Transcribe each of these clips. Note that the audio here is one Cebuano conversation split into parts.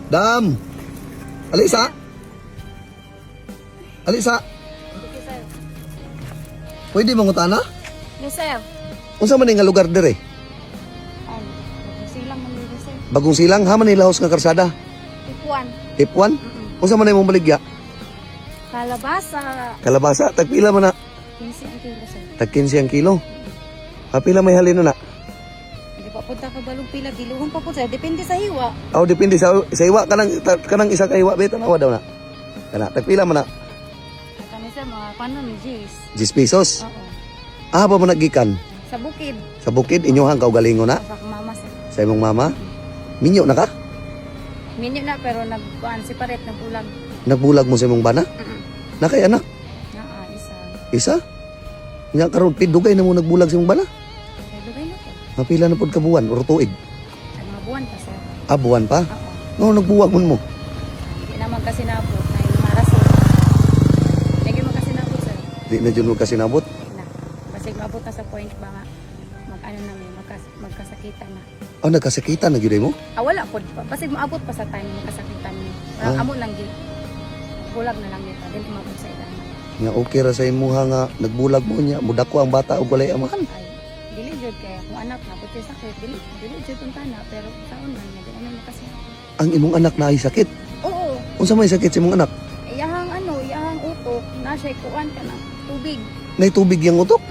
Dam. Alisa. Alisa. Okay, sir. Pwede mangutana? Yes, sir. Unsa man nga lugar dire? Ay, silang man dito, sir. Bagong Silang ha man ni lahos nga karsada. Tipuan. Tip 1. Unsa man imong baligya? Kalabasa. Kalabasa tag pila man na? 15 ang kilo, sir. Tag 15 ang kilo. Ha, pila may halin na na? Hindi pa punta ka balong pila. Giluhon pa po, sir. Depende sa hiwa. Aw, depende sa iwa kanang kanang isa ka iwa be tanawa daw na. Kana tag pila man na? Ay, kami, sir, mga paano ni Jace. 10 pesos. Oo. Ah, ba man naggikan? Sa bukid. Sa bukid inyohang kaugalingon na Sa akong mama, sir. sa imong mama. Minyo na ka? Minyo na, pero nagkuan si Paret, nagbulag. Nagbulag mo sa imong bana? Nakay anak? Naa, isa. Isa? Nya karon pidugay na mo nagbulag sa imong bana? Ay, dugay na po. Mapila na pod ka buwan or tuig? Ay, mga buwan pa, sir. Ah, buwan pa? Oo. No, nagbuwag mon mo. Hindi naman kasi nabot. Ay, maraso. Hindi mo kasi nabot, sir. Di na jud mo kasi nabot. Na. Basig maabot na sa point ba nga mag ano na may magkasakitan na. Ah, nagkasakitan na gyud mo? Ah, wala po. Basig maabot pa sa time magkasakitan ni. Parang Ah. amo lang gid. Bulag na lang nito. Dili maabot sa edad. Nga okay ra sa imuha nga nagbulag mo niya, mudako ang bata og walay amahan. Ay, dili jud kaya kung anak na pud sakit, dili dili jud unta na pero saon man niya dili man kasi. Ang imong anak na ay sakit. Oo, Unsa may sakit sa imong anak? iyahang ano, iyahang utok na siya kuan ka na tubig. Nay tubig yang utok.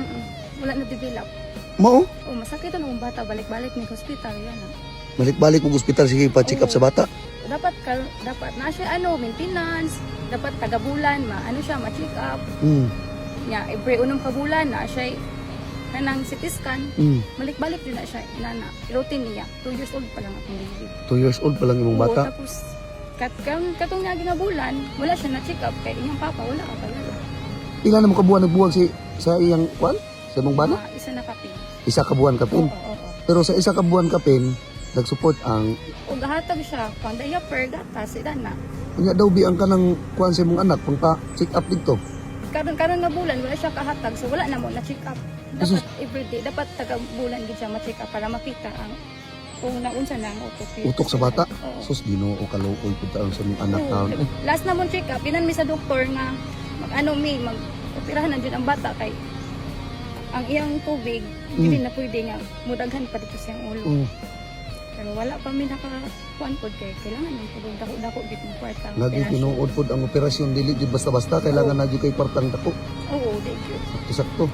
Wala na develop. Mao? Oh, masakit na ang bata balik-balik ni hospital yan. Ah. Balik-balik mo ospital sige pa check up sa bata. Dapat ka, dapat na siya ano maintenance, dapat tagabulan ma ano siya ma check up nya every unom ka bulan na siya kanang CT scan. Balik-balik din na siya inana routine niya. 2 years old pa lang akong baby. 2 years old pa lang imong Oo, bata. Tapos kat kan katong nga ginabulan wala siya na check up kay iyang papa wala ka pala. Pila na mo ka buwan nagbuwag si sa iyang kwan? Sa imong bana? Mga isa na kapin. Isa ka buwan Oo, kapin. oo, oo. Pero sa isa ka buwan kapin, nagsupport ang O gahatag siya pang diaper gatas na. unya daw bi ang kanang kwan sa imong anak pang pa check up didto. Karon karon nga bulan wala siya kahatag so wala na mo na check up. Dapat everyday, dapat taga bulan gid siya ma-check up para makita ang kung naunsa na ang utok. Utok sa bata? Oo. Sus, Ginoo, kaluoy pud taon sa imong anak Oo. taon. Eh, Last na mong check up, ginan mi sa doktor nga mag ano mi mag operahan na jud ang bata kay ang iyang tubig dili na pwede nga mudaghan pa dito sa iyang ulo. Pero wala pa mi naka kuan pod kay kailangan ng tubig dako-dako gid mo kwarta. ang Lagi operasyon. tinuod pod ang operasyon dili jud basta-basta kailangan na jud kay kwartang dako. Oo, di jud. Sakto-sakto.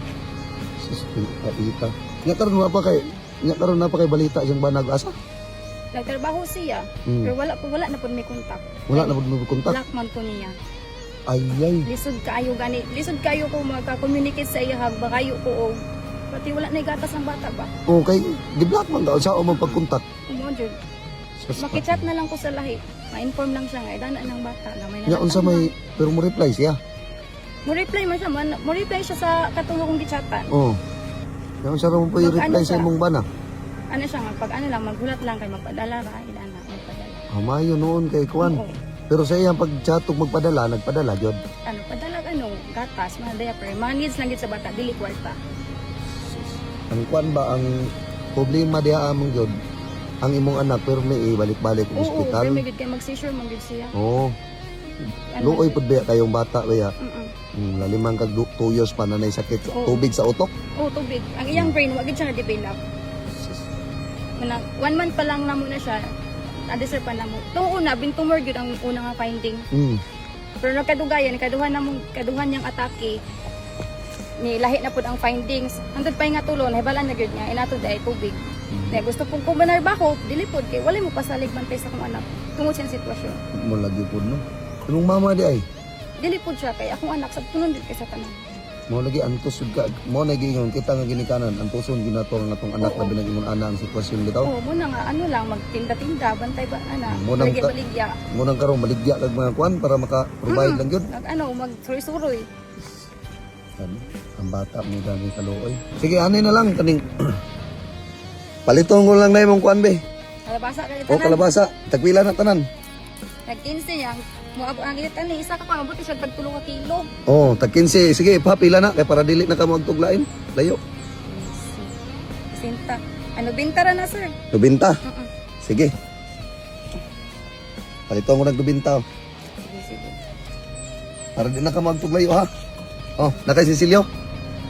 Sus, kaita. Nya karon wa pa kay nya karon na pa kay balita siyang banag asa. Nagtrabaho siya, pero wala po wala na pod may kontak. Wala na pod mo kontak. Black man ko niya. Ay ay. Lisod kaayo gani, lisod kaayo ko magka-communicate sa iya hag bakayo ko og pati wala na gatas ang bata ba. Okay, di-block man ka sa mo pagkontak. Mo jud. Sus, Makichat na lang ko sa lahi. Ma-inform lang siya nga edana ng bata na may Nya unsa may pero mo reply siya. Mo reply man siya man, mo reply siya sa katong akong gichatan. Oh. Nya unsa ra mo pa Mag-ano reply sa siya? imong bana? Ano siya nga pag ano lang maghulat lang kay magpadala ra edana magpadala. Hamayo noon kay kuan. Oo. Pero sa iyang pag-chat ug magpadala, nagpadala jud. Ano padala ano gatas, mga diaper, mga needs lang gid sa bata dili kwarta. Ang kuan ba ang problema diha among jud ang imong anak pero may ibalik-balik og Oo, ospital. pero may gid kay mag-seizure man gid siya. Oo. Ano, Luoy pud ba kayong bata ba? Mm. Lalimang kag 2 years pa na nay sakit Oo. tubig sa utok. Oo, tubig. Ang iyang brain wa gid siya na-develop. Manang one month pa lang namo na siya. Na-deserve pa namo. Tung una, bintumor gyud ang una nga finding. Pero nagkadugayan, kaduhan namong kaduhan niyang atake. Ni lahi na pud ang findings. Hangtod pa nga tulo, nahibalan na gyud nga inato ay tubig. Kaya gusto pong kumanarbaho, dili pod kay wala mo pasalig bantay sa akong anak tungod sa sitwasyon. Mo lagi pud no. Imong mama di ay Dili pod siya kay akong anak sa tunon dili kay sa tanan. mo lagi antos jud ka mo na giingon kita nga ginikanan antoson ginato ang atong anak Oo. labi na imong ana ang sitwasyon bitaw. Oo, mo na nga ano lang magtinda-tinda, bantay ba ana, Mo nang baligya-baligya. Mo nang karon maligya kag mga kuan para maka-provide lang gyud. Nag ano, magsuroy-suroy. Ano, ang bata mo gani kaluoy. Sige, ani na lang kaning paliton ko lang na imong kuan be. Kalabasa kay O tanan. kalabasa, tagpila na tanan. Nag-15 yang mo ang itan ni isa ka pa mabuti siya tag 3 ka kilo. Oh, tag 15. Sige, pa pila na kay para dili na ka magtuglain. Layo. Sinta. Ano, binta ra na, sir. 90. Mm-mm. Sige. Paliton ko nagdubintaw. Sige, sige. Para di na ka magtuglayo ha. Oh, na kay Cecilio?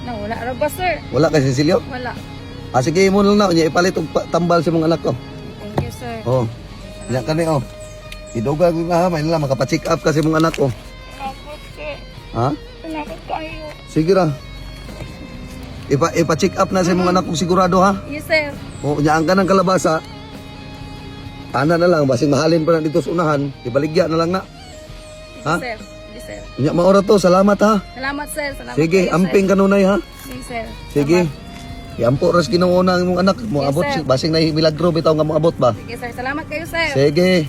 No, wala ra ba, sir? Wala kay Cecilio? Wala. Ah, sige mo lang na unya ipalit og tambal sa mong anak ko. Thank you, sir. Oh. Nya kani oh. Idugag na ha, may nila makapa-check up kasi mong anak ko. Salamat, sir. Ha? Salamat kayo. Sige ra. Ipa-check up na sa mong anak ko sigurado ha. Yes, sir. O nya ang kanang kalabasa. Ana na lang basing mahalin pa na dito sa unahan, ibaligya na lang na. Yes, Ha? sir. Yes, sir. Nya maora to, salamat ha. Salamat, sir. Salamat Sige, kayo, amping kanunay ha. sir. Sige, sir. Sige. Salamat. Iampo ras Ginoo na ang imong anak mo Yes, abot sir. basing na milagro bitaw nga moabot ba. Sige, sir. Salamat kayo, sir. Sige.